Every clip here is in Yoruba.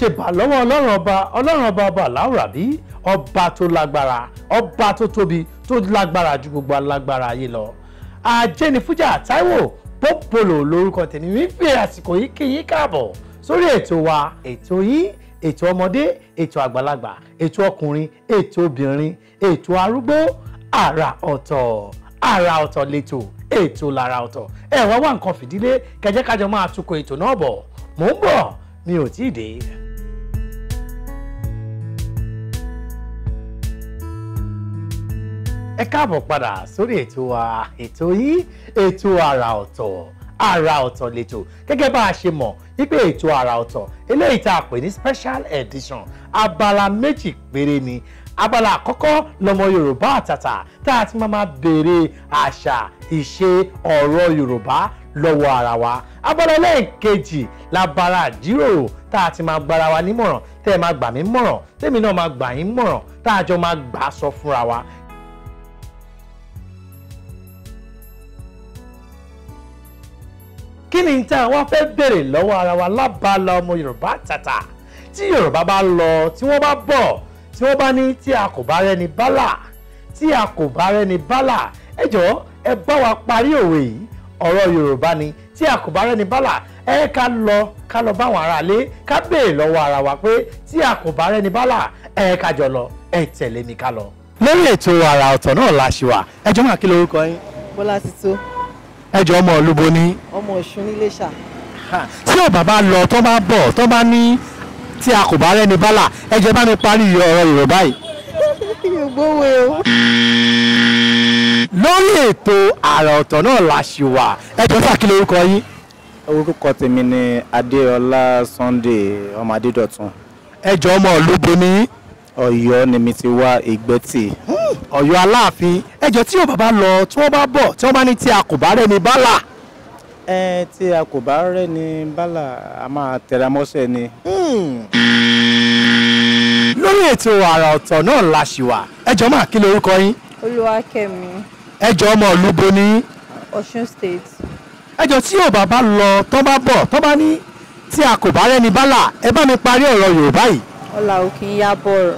Ṣe bà lọ́wọ́ ọlọ́run ọba, ọlọ́run ọba ọba láwùrábí, ọba tó lágbára, ọba tó tóbi, tó lágbára ju gbogbo alágbára ayé lọ. Ajénifújà Táíwò Pópólò lórúkọ tèmi, mi fi àsìkò yìí kí yín káàbọ̀ sórí ètò wa, ètò yín, ètò ọmọdé, ètò àgbàlagbà, ètò ọkùnrin, ètò obìnrin, ètò arúgbó, àrà ọ̀tọ̀, àrà ọ̀tọ̀ lẹ́tọ̀, ètò làrà ọ̀tọ̀. Ẹ wá wá nǹkan fìdílé kẹjẹ́ kájọ máa tukọ̀ ètò náà bọ̀. Mò ń bọ̀, mi ò tíì dé. Ẹ káàbọ̀ padà sórí ètò wa, ètò yín, ètò àrà ọ̀tọ̀, àrà ọ̀tọ̀ lẹ́tọ̀. Gẹ́gẹ́ bá a ṣe mọ̀ wípé ètò àrà ọ̀tọ̀ eléyìí tá a pè ní special edition, abala méjì péré ni. Abala àkọ́kọ́ lọmọ Yorùbá àtàtà tá a ti máa béèrè àṣà, ìṣe, ọ̀rọ̀ Yorùbá lọ́wọ́ ara wa. Abala ẹlẹ́ẹ̀kejì labala àjíròrò tá a ti máa gbára wa nímọ̀ràn, tẹ́ ẹ máa gbà mí mọ̀ràn, tẹ́mi náà máa gbà yín mọ̀ràn, tá a jọ máa gbà sọ fúnra wa. Kí ni tá a wá fẹ́ béèrè lọ́wọ́ ara wa lábala ọmọ Yorùbá tàtà? Tí Yorùbá bá lọ, tí wọ́n bá bọ̀, tí wọ́n bá ní tí a kò bá rẹ́ni bálà, tí a kò bá rẹ́ni bálà, ẹ jọ̀ọ́ ẹ bá wa parí òwe yìí. Ọ̀rọ̀ Yorùbá ni tí a kò bá rẹ́ni bálà. Ẹ ká lọ báwọn aráalé, ká béèrè lọ́wọ́ ara wa pé tí a kò bá rẹ́ni bálà, ẹ ká jọ lọ, ẹ tẹ̀lé mi ká lọ. Lórí ètò àrà ọ̀tọ̀ náà la ṣì wà. Ẹ jọ̀ọ́ máa kí lorúkọ yín? Bọ́lá Tító. Ẹ jọ̀ọ́ ọmọ olúbo ní. Ọmọ Ọ̀ṣun níléṣà. Tí ò bàbá lọ, tó bá bọ̀, tó bá ní tí a kò bá rẹ́ni bálà, ẹ jẹ́ bá mi parí ọ̀rọ̀ Yorùbá yìí. Ìgbówó o. Lórí ètò àrà ọ̀tọ̀ náà la ṣì wà. Ẹ jọ̀ọ́ sà kí lorúkọ yín? Orúkọ tèmi ni Adéọlá Sunday ọmọ Adédọ̀tun. Ẹ jọ̀ọ́ ọmọ olúbo ní. Ọ̀yọ́ ni mi ti wá, Ìgbẹ́tì. Ọ̀yọ́ Aláàfin. Ẹ jọ̀ọ́ tí ò bàbá lọ, tí wọ́n bá bọ̀, tí wọ́n bá ní tí a kò bá rẹ́ni bálà. Ẹ tí a kò bá rẹ́ni bálà, a máa tẹra mọ́ṣẹ́ ni. Lórí ètò àrà ọ̀tọ̀ náà la ṣì wà. Ẹ jọ̀ọ́ máa kí lorúkọ yín? Olúwakẹ́mi. Ẹ jọ̀ọ́ ọmọ olúbo ní. Ọ̀ṣun State. Ẹ jọ̀ọ́ tí ò bàbá lọ, tó bá bọ̀, tó bá ní tí a kò bá rẹ́ni bálà, ẹ bá mi parí ọ̀rọ̀ Yorùbá yìí. Ọlà ò kì í yá bọ̀rọ̀.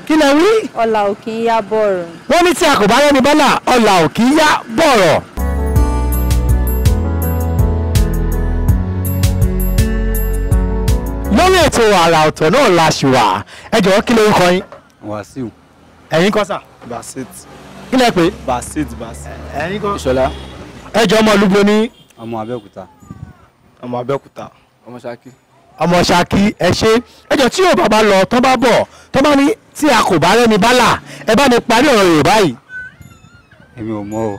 Kí lẹ wí? Ọlà ò kì í yá bọ̀rọ̀. Wọ́n ní tí a kò bá rẹ́ni bálà, ọlà ò kì í yá bọ̀rọ̀. Lórí ètò àrà ọ̀tọ̀ náà la ṣì wà. Ẹ jọ̀ọ́ kí lorúkọ yín? Wàsíù. Ẹ̀yin kọ́ sà? Basit. Kí lẹ pè? Basit Basit. Ẹ̀yin kọ́? Ìṣọ̀lá. Ẹ jọ̀ọ́ ọmọ olúbo ní. Ọmọ Abẹ́òkúta. Ọmọ Abẹ́òkúta. Ọmọ Ṣakí. Ọmọ Ṣakí, ẹ ṣé. Ẹ jọ̀ọ́ tí yóò bàbá lọ, tó bá bọ̀, tó bá ní tí a kò bá rẹ́ni bálà, ẹ bá mi parí ọ̀rọ̀ Yorùbá yìí. Èmi ò mọ̀ o.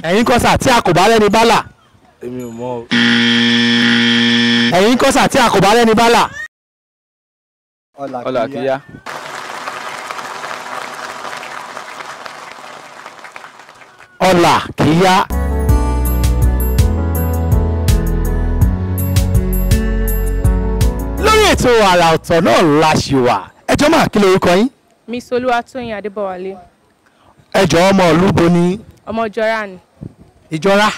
Ẹ̀yin kọ́ sà, tí a kò bá rẹ́ni bálà. Èmi ò mọ̀ o. Ẹ̀yin kọ́ sà, tí a kò bá rẹ́ni bálà. Ọlà kì í yá. Ọlà kì í yá. Lórí ètò àrà ọ̀tọ̀ náà la ṣì wà. Ẹ jọ̀ọ́ máa kí lorúkọ yín? Miss Olúwatóyìn Adébọ̀wálé. Ẹ jọ̀ọ́ ọmọ olúbo ní. Ọmọ Ìjọra ni. Ìjọra?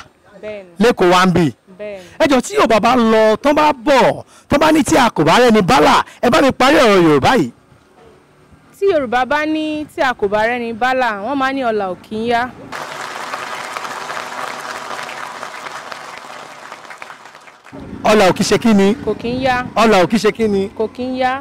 Bẹ́ẹ̀ni. Lẹ́kọ̀ọ́ wa ń bì. Bẹ́ẹ̀ni. Ẹ jọ̀ọ́ tí yóò bàbá lọ, tó bá bọ̀, tó bá ní tí a kò bá rẹ́ni bálà, ẹ bá mi parí ọ̀rọ̀ Yorùbá yìí. Tí Yorùbá bá ní tí a kò bá rẹ́ni bálà, wọ́n máa ní ọlà ò kì í yá. Ọlà ò kì í ṣe kí ni? Kò kì í yá. Ọlà ò kì í ṣe kí ni? Kò kì í yá.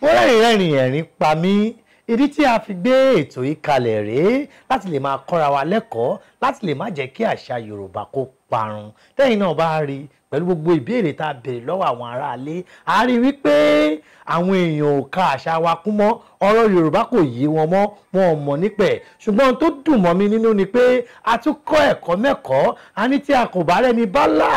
Mo rẹ́rìn ẹ̀rín pa mí. Ìdí tí a fi gbé ètò yìí kalẹ̀ rèé láti lè máa kọ́ra wa lẹ́kọ̀ọ́, láti lè má jẹ́ kí àṣà Yorùbá kó parun. Tẹ́yìn náà bá rí Pẹ̀lú gbogbo ìbéèrè tá a béèrè lọ́wọ́ àwọn aráalé, a rí wípé àwọn èèyàn ò ka àṣà wa kún mọ́, ọ̀rọ̀ Yorùbá kò yé wọn mọ́, wọn ò mọ̀ nípẹ̀. Ṣùgbọ́n tó dùn mọ́ mi nínú ni pé a tún kọ́ ẹ̀kọ́ mẹ́kọ̀ọ́. A ní tí a kò bá rẹ́ni bá là,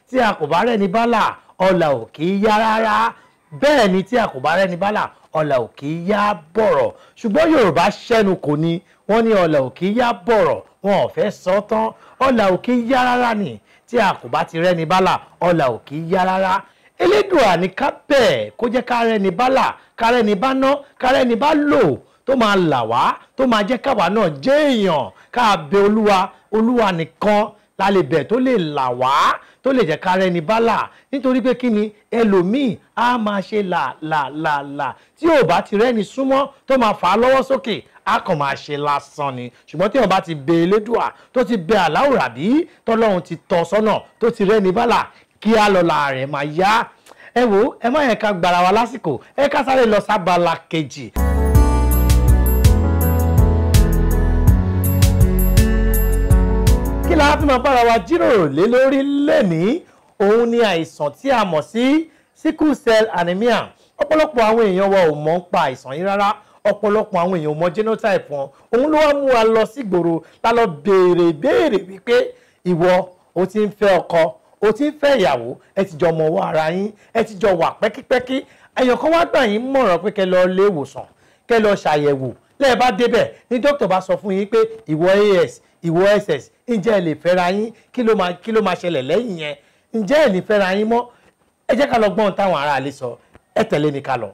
tí a kò bá rẹ́ni bá là, ọlà ò kì í yá rárá. Bẹ́ẹ̀ ni tí a kò bá rẹ́ni bá là, ọlà ò kì í yá bọ̀rọ̀. Ṣùgbọ́n Yorùbá ṣẹ́nu kò ní, wọ́n ní ọlà ò kì í yá bọ̀rọ̀, wọn ò fẹ́ sọ tán. Ọlà ò kì í yá rárá ni tí a kò bá ti rẹ́ni bá là, ọlà ò kì í yá rárá. Elédùà ní ká bẹ̀ kó jẹ́ ká rẹ́ni bá là, ká rẹ́ni bá ná, ká rẹ́ni bá lò, tó máa là wá, tó máa jẹ́ káwa náà jẹ́ èèyàn. Ká bẹ Olúwa, Olúwa nìkan la lè bẹ̀ tó lè là wá, tó lè jẹ́ ká rẹ́ni bá là. Nítorí pé kí ni ẹlòmíì á máa ṣe là là là là, tí ò bá ti rẹ́ni súnmọ́ tó máa fà á lọ́wọ́ sókè, á kàn máa ṣe lásán ni. Ṣùgbọ́n tí wọ́n bá ti bẹ Elédùà, tó ti bẹ Àláùràbí, tọ́lọ́run ti tọ́ sọ́nà, tó ti rẹ́ni bá là, kí á lọ la rẹ̀ máa yá. Ẹ wo, ẹ má yẹn ká gbára wa lásìkò, ẹ ká sáré lọ sábala kejì. Kí la fi máa bára wa jíròrò lé lórí lẹ́nìí? Òun ni àìsàn tí a mọ̀ sí sickle cell anemia. Ọ̀pọ̀lọpọ̀ àwọn èèyàn wa ò mọ̀ ń pa àìsàn yìí rárá. Ọ̀pọ̀lọpọ̀ àwọn èèyàn ò mọ̀ genotype wọn. Òun ló wá mú wa lọ sígboro la lọ béèrè béèrè wípé ìwọ o ti ń fẹ́ ọkọ, o ti ń fẹ́ ìyàwó, ẹ ti jọ mọ̀wọ́ ara yín, ẹ ti jọ wà pẹ́kípẹ́kí. Èèyàn kan wá gbà yín mọ̀ràn pé kẹ́ lọ ilé ìwòsàn, kẹ́ lọ ṣàyẹ̀wò. Lẹ́ẹ̀ bá débẹ̀ ní dókítà bá sọ fún yín pé ìwọ AS, ìwọ SS, ǹjẹ́ ẹ lè fẹ́ra yín? Kí ló máa ṣẹlẹ̀ lẹ́yìn yẹn? Ǹjẹ́ ẹ lè fẹ́ra yín mọ́? Ẹ jẹ́ ká lọ gbọ́n táwọn aráalé sọ. Ẹ tẹ̀lé mi ká lọ.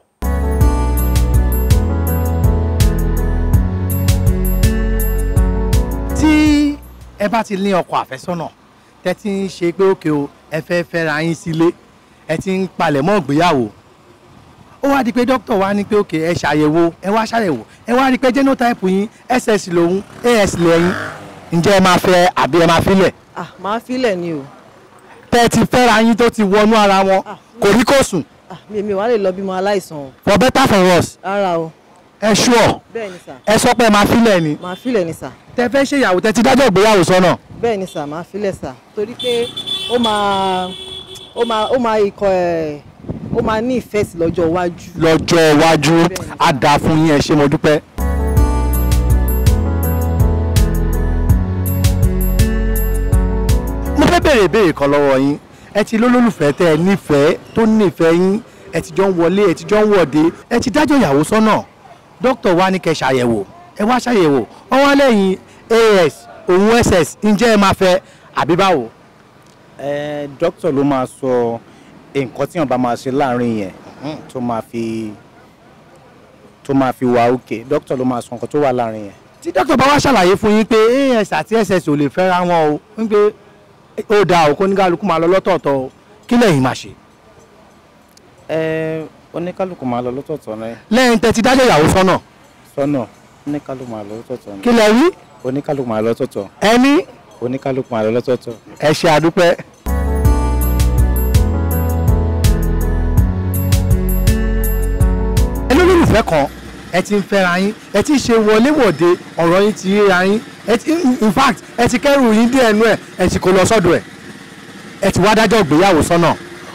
Tí ẹ bá ti ní ọkọ àfẹ́sọ́nà, tẹ́ ti ń ṣe pé òkè o, ẹ fẹ́ fẹ́ra yín sílé, ẹ ti ń palẹ̀ mọ́ ìgbéyàwó, ó wá di pé dókítà wá ní pé òkè ẹ ṣàyẹ̀wò, ẹ wá ṣàyẹ̀wò, ẹ wá rí pé genotype yín SS lòun, AS lẹ́yìn, ǹjẹ́ ẹ máa fẹ́ àbí ẹ máa filẹ̀? Ah, máa filẹ̀ ni o. Tẹ́ ti fẹ́ra yín tó ti wọnú ara wọn, kò rí kò sùn. Mi ò wá lè lọ bímọ aláìsàn o. For better for worse. Rárá o. Ẹ ṣúọ̀. Bẹ́ẹ̀ ni sà. Ẹ sọ pé ẹ máa filẹ̀ ni. Máa filẹ̀ ni sà. Tẹ́ fẹ́ ṣe ìyàwó, tẹ́ ti dájọ́ ìgbéyàwó sọ́nà. Bẹ́ẹ̀ ni sà, máa filẹ̀ sà. Torí pé ó máa ikọ̀ ẹ̀, ó máa ní ìfẹ́ sí lọ́jọ́ iwájú. Lọ́jọ́ iwájú, á dáa fún yín, ẹ ṣé mo dúpẹ́. Mo fẹ́ béèrè ìbéèrè kan lọ́wọ́ yín. Ẹ ti lólólùfẹ́ tẹ́ ẹ nífẹ̀ẹ́ tó nífẹ̀ẹ́ yín, ẹ ti jọ ń wọlé, ẹ ti jọ ń wọ̀de, ẹ ti dájọ́ ìyàwó sọ́nà. Dókítà wa ní kẹ́ ṣàyẹ̀wò, ẹ wá ṣàyẹ̀wò, wọ́n wá lẹ́yìn AS òun SS, ǹjẹ́ ẹ máa fẹ́ àbí báwo? Ẹ dókítà ló máa sọ nǹkan tí wọ́n bá máa ṣe láàrin yẹn tó máa fi wà òkè. Dókítà ló máa sọ nǹkan tó wà láàrin yẹn. Tí dókítà bá wá ṣàlàyé fún yín pé AS àti SS ò lè fẹ́ra wọn o, wípé ó dáa o, kó ní kálukú máa lọ lọ́tọ̀ọ̀tọ̀ o, kí lẹ̀yin máa ṣe? Ẹ oníkálukú máa lọ lọ́tọ̀ọ̀tọ̀ náà. Lẹ́yìn tẹ́ ti dájọ́ ìyàwó sọ́nà. Sọ́nà, oníkálukú máa lọ lọ́tọ̀ọ̀tọ̀ náà. Kí lẹ wí? Oníkálukú máa lọ lọ́tọ̀ọ̀tọ̀. Ẹni? Oníkálukú máa lọ lọ́tọ̀ọ̀tọ̀. Ẹ ṣe àdúpẹ́. Ẹ lólùfẹ́ kan, ẹ ti ń fẹ́ra yín, ẹ ti ń ṣe wọléwọ̀de, ọ̀rọ̀ yín ti ríra yín, ẹ ti in fact ẹ ti kẹ́rù yín dé ẹnu ẹ̀, ẹ ti kó lọ sọ́dọ̀ ẹ̀, ẹ ti wá dájọ́ ìgbéyàwó sọ́nà.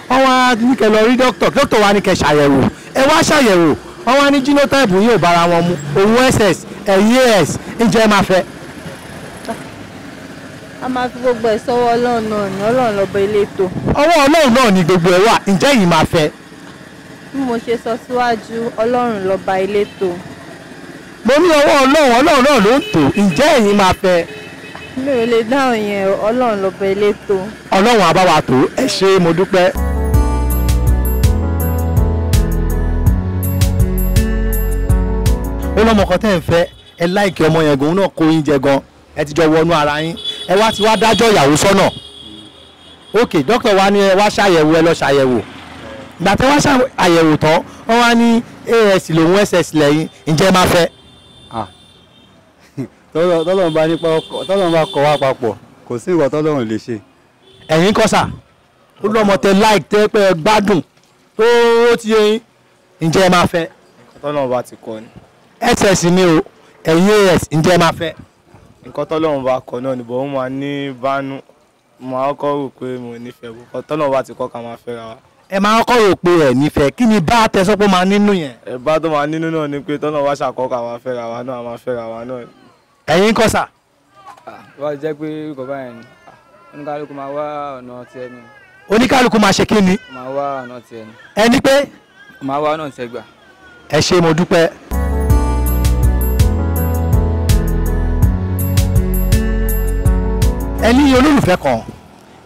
Wọ́n wá ní kẹ́ lọ rí dókítà, dókítà wá ní kẹ́ ṣàyẹ̀wò, ẹ wá ṣàyẹ̀wò, wọ́n wá ní genotype yín ò bára wọn mu, òun SS, ẹ̀yin AS, ǹjẹ́ ẹ máa fẹ́? A máa fi gbogbo ẹ̀ sọ́wọ́ Ọlọ́run náà ni, Ọlọ́run lọ́ba elétò. Ọwọ́ Ọlọ́run náà ni gbogbo ẹ̀ wà, ǹjẹ́ yìí máa fẹ́? Bí mo ṣe sọ síwájú, Ọlọ́run lọ́ba elétò. Mo ní ọwọ́ Ọlọ́run, Ọlọ́run náà ló ń tò, ǹjẹ́ ẹ̀yin máa fẹ́? Mi ò lè dáhùn yẹn, Ọlọ́run lọ́ba elétò. Ọlọ́run á bá wa tò, ẹ ṣé mo dúpẹ́. Ó lọ́mọ kan tẹ́ ń fẹ́, ẹ láìkí ọmọ yẹn gan, òun náà kó yín jẹ gan, ẹ ti jọ wọnú ara yín, ẹ wá ti wá dájọ́ ìyàwó sọ́nà. Ok, dókítà wa ní ẹ wá ṣàyẹ̀wò, ẹ lọ ṣàyẹ̀wò. Ìgbà tí wọ́n ṣàyẹ̀wò tán, wọ́n wá ní AS lòun, SS lẹ́yìn, ǹjẹ́ ẹ máa fẹ́? Tọ́lọ́run bá nípa tọ́lọ́run bá kọ wá papọ̀, kò sí ìwọ tọ́lọ́run lè ṣe. Ẹ̀yin kọ́ sà, ó lọ́mọ tẹ láì tẹ́ pé ẹ gbádùn tó ti yé yín, ǹjẹ́ ẹ máa fẹ́? Nǹkan tọ́lọ́run bá ti kọ ni. SS ni o, ẹ̀yin AS, ǹjẹ́ ẹ máa fẹ́? Nǹkan tọ́lọ́run bá kọ náà ni, bọ̀ ó máa ní bánú. Mo máa kọ́kọ́ rò pé mo nífẹ̀ẹ́ kó tọ́lọ́run bá ti kọ́ ká máa fẹ́ra wa. Ẹ máa kọ́kọ́ rò pé ẹ nífẹ̀ẹ́, kí ni bá tẹsán pé ó máa nínú yẹn? Ẹ bá tó máa nínú náà ni pé tọ́lọ́run bá ṣàkọ́ ká máa fẹ́ra wa náà, a máa fẹ́ra wa náà. Ẹ̀yin kọ́ sà? Wá jẹ́ pé kò báyẹn ni oníkálukú máa wá ọ̀nà tiẹ̀ ni. Oníkálukú máa ṣe kí ni? Máa wá ọ̀nà tiẹ̀ ni. Ẹni pé? Máa wá ọ̀nà tiẹ̀ gbà. Ẹ ṣé, mo dúpẹ́. Ẹ ní olólùfẹ́ kan,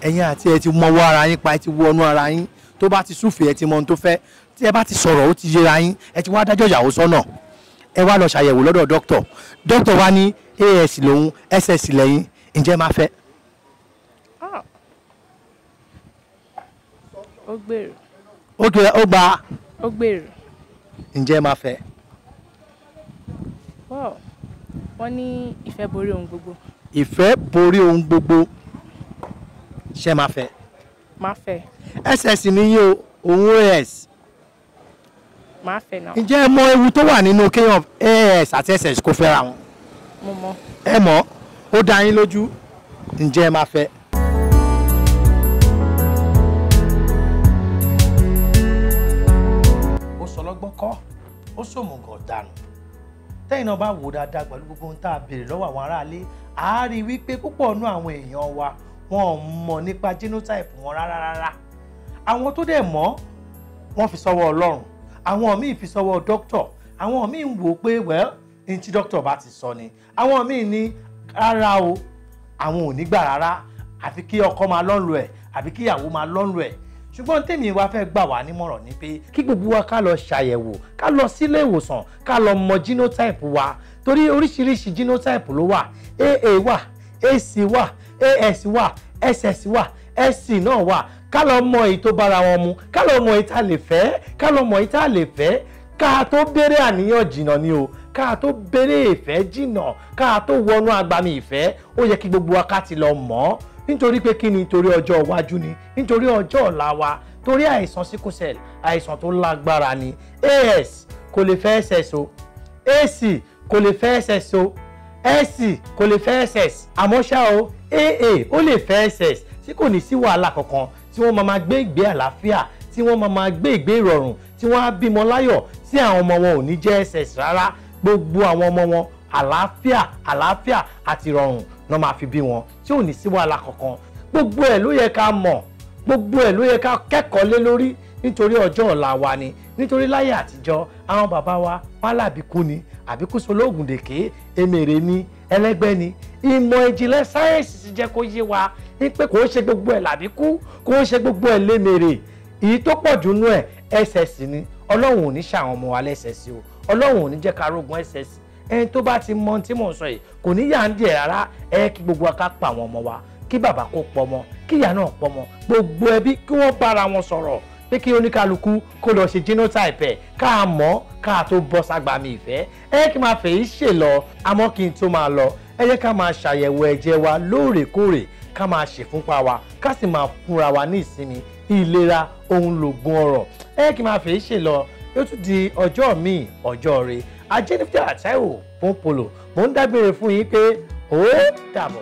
ẹ̀yin àti ẹ ti mọwọ́ ara yín pa, ẹ ti wọnú ara yín, tó bá ti súfèé ẹ ti mọ ohun tó fẹ́, tí ẹ bá ti sọ̀rọ̀ ó ti yẹra yín, ẹ ti wá dájọ́ ìyàwó sọ́nà, ẹ wá lọ ṣàyẹ̀wò lọ́dọ̀ dókítọ̀. Dókítọ̀ wá ní AS lòun, SS lẹ́yìn, ǹjẹ́ máa fẹ́? Ó gbèrò. Ó gba. Ó gbèrò. Ǹjẹ́ máa fẹ́? Wow, wọ́n ní ìfẹ́ borí ohun gbogbo. Ìfẹ́ borí ohun gbogbo, ṣé máa fẹ́? Máa fẹ́. SS ni yín o, òun AS. Máa fẹ́ náà. Ǹjẹ́ ẹ mọ ewu tó wà nínú kéèyàn AS àti SS kó fẹ́ra wọn? Mo mọ̀. Ẹ mọ̀, ó dá yín lójú, ǹjẹ́ ẹ máa fẹ́? Ó sọ lọ́gbọ́n kọ́, ó sòmùgọ̀ dànù. Tẹ́yìn náà bá wò dáadáa pẹ̀lú gbogbo ohun tá a béèrè lọ́wọ́ àwọn aráalé, a rí i wípé púpọ̀ nú àwọn èèyàn wa wọn ò mọ̀ nípa genotype wọn rárá rárá. Àwọn tó dẹ̀ mọ̀ wọ́n fi sọ́wọ́ Ọlọ́run, àwọn míì fi sọ́wọ́ dókítọ̀, àwọn míì ń wò ó pé well ní tí dókítọ̀ bá ti sọ ni, àwọn míì ní rárá o, àwọn ò ní gbà rárá, àfi kí ọkọ máa lọ́nlu ẹ̀ àbí kí ìyàwó máa lọ́nlu ẹ̀. Ṣùgbọ́n tèmi wa fẹ́ gbà wá nímọ̀ràn ni pé kí gbogbo wa ká lọ ṣàyẹ̀wò, ká lọ sílé ìwòsàn, ká lọ mọ genotype wa, torí oríṣiríṣi genotype ló wà. AA wà, AC wà, AS wà, SS wà, SC náà wà. Ká lọ mọ èyí tó bára wọn mu, ká lọ mọ èyí tá a lè fẹ́, ká lọ mọ èyí tá a lè fẹ́, ká tó béèrè àníyàn jìnnà ni o, ká tó béèrè ìfẹ́ jìnnà, ká tó wọnú agbami ìfẹ́, ó yẹ kí gbogbo wa ká ti lọ mọ̀ ọ́. Nítorí pé kí ni? Nítorí ọjọ́ iwájú ni, nítorí ọjọ́ ọ̀la wa, torí àìsàn sickle cell, àìsàn tó lágbára ni. AS kò lè fẹ́ SS o, AC kò lè fẹ́ SS o, SC kò lè fẹ́ SS, àmọ́ ṣá o, AA ó lè fẹ́ SS, tí kò ní sí wàhálà kankan, tí wọ́n máa gbé ìgbé àlàáfíà, tí wọ́n máa gbé ìgbé ìrọ̀rùn, tí wọ́n á bímọ láyọ̀, tí àwọn ọmọ wọn ò ní jẹ́ SS rárá. Gbogbo àwọn ọmọ wọn àlàáfíà, àlàáfíà àti ìrọ̀rùn náà máa fi bí wọn, tí ò ní sí wàhálà kankan. Gbogbo ẹ̀ ló yẹ ká mọ̀, gbogbo ẹ̀ ló yẹ ká kẹ́kọ̀ọ́ lé lórí, nítorí ọjọ́ ọ̀la wa ni. Nítorí láyé àtijọ́ àwọn bàbá wa wọn làbíkú ni, àbíkú solóògùn dèké, emèrè ni, ẹlẹ́gbẹ́ ni. Ìmọ̀ ìjìnlẹ̀ sáyẹ́ǹsì ti jẹ́ kó yé wa ní pé kò ń ṣe gbogbo ẹ̀ làbíkú, kò ń ṣe gbogbo ẹ̀ lémèrè. Èyí tó pọ̀ jù nú ẹ̀ SS ni. Ọlọ́run ò ní ṣàwọn ọmọ wa lẹ́sẹ̀sì o, Ọlọ́run ò ní jẹ́ ká rógun SS. Ẹni tó bá ti mọ ohun tí mò ń sọ yìí kò ní yà ń díẹ̀ rárá. Ẹ kí gbogbo wa ká pa àwọn ọmọ wa, kí bàbá kó pọmọ, kí ìyá náà pọmọ, gbogbo ẹbí kí wọ́n bára wọn sọ̀rọ̀ pé kí oníkálukú kó lọ ṣe genotype ẹ̀, ká mọ̀ ká tó bọ́ ságbàmì ìfẹ́. Ẹ kí máa fèyí ṣe lọ, àmọ́ kí n tó máa lọ, ẹ jẹ́ ká máa ṣàyẹ̀wò ẹ̀jẹ̀ wa lóòrèkóòrè, ká máa ṣèfúnpá wa, ká sì máa fúnra wa ní ìsinmi. Ìlera òun lògùn ọrọ̀. Ẹ kí máa fèyí ṣe lọ, yóò tún di ọjọ́ míì, ọjọ́ rẹ̀. Ajẹ́nifẹ́ Táíwò Pọ́npọ́lọ́, mò ń dágbére fún yín pé ó dàbọ̀.